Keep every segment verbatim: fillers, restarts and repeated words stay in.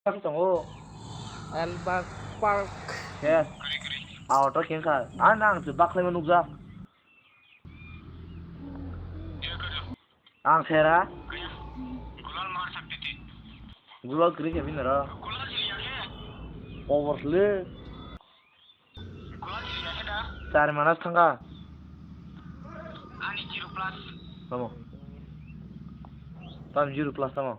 Park tongo. Albert Park. Yes. Auto kengkha. Ah, nang se baklai ma nukjak. Ang sera. Gulal kwrwi khe bini ro. Power le. Char manas thangkha. Tamo. Tam zero plus tamo.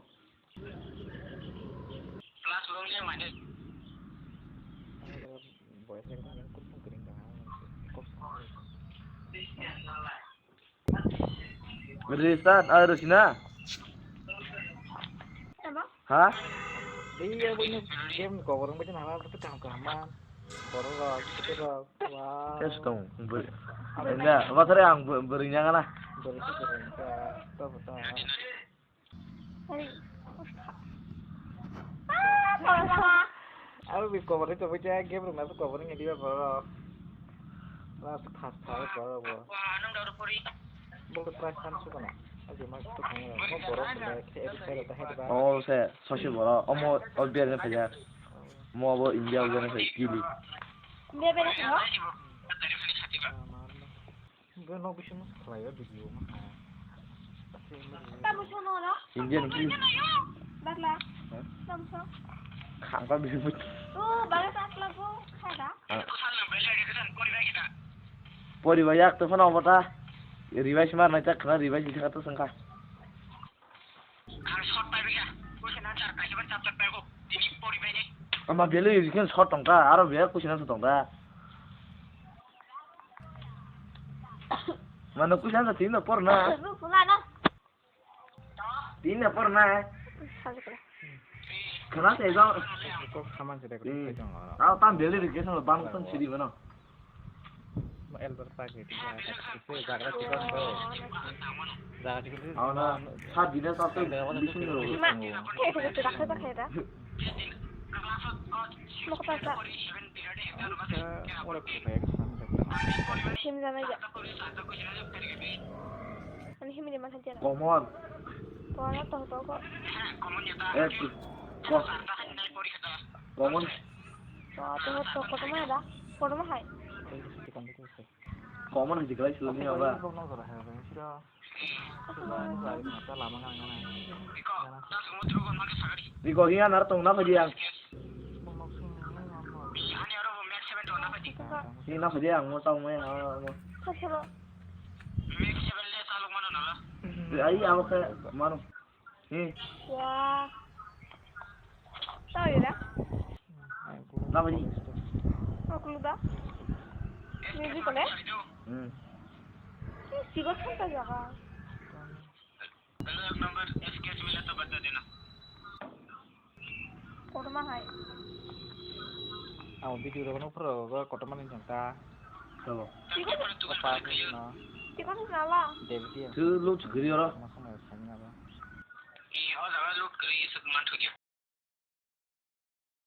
Rista, ah, Rosina. Tamo? Ha? Iya, punya game ni cover macam apa tu kam kaman. Borok rok, itu rok. Wah. Yes, tong. Ber-, enggak, apa tadi yang ber-, berinya kan lah? Beri itu beri. Tuh, betul. Hari. Ah, salah, salah. Aro bi cover itu baca game rok nasu cover ini dia borok. Nasu khas khas borok bo. Bo price kan suka na. Aje mas tu kanya. Mo borok bo ke edit sai ta hai ba. Oh, se sosi borok. Omo o biar ne phaja. Mo bo India o ne sai kili. India bera ko? Hwnkhe nok bisingo khlaiyo video ma ha. Tamo sono ro? Indian ki? Bakla. Huh? Tamo so? Khangpa bisingo. Oh, bagla takla go khada. Ah. Poriba yak to phano bota. Revise mar nai tak khna revise bisi kata sengkha. Ang short pai bikha. Kuisa na char kaisa ban chap chap pai ko. Tini pori bai ni. Ama belu yuri khen short tongta, aro be kuisa na tongta. Mano kuisa na tini por na. Ru kula na. Tini por na. Sabi kula. Khana se jao. Ko saman se de ko. Hmm. Tao tam belu yuri khen ban san sidi mano. Elder Park ni tini jaga chikon to. Jaga chikon to. Aw na, sa dina sa to bising ro. Ma, khe khe khe khe khe khe. Moko pasa. Ora ko khe. Sim jana ja. Ani himini ma thanjana. Komon. Komon to to ko. Eh, ko. Komon. To to to ko to ma da. Ko to ma hai. Common hai jigalai silo ni aba. Riko, hiya nar tong na phaji ang. Ni na phaji ang mo tao mo ya mo. Ai abo khe mano. Hmm. Wah. Tahu ya dah? Nama ni? Aku lupa. Ini di mana? Hmm. Ini sih gua kan tak jaga. Kotorma hai. Ang video rok no phoro go kotorma ni jang ta. Tabo. Opa ni no. Tikon nala. David ya. Tu lu chukri oro. Masuk na sani apa?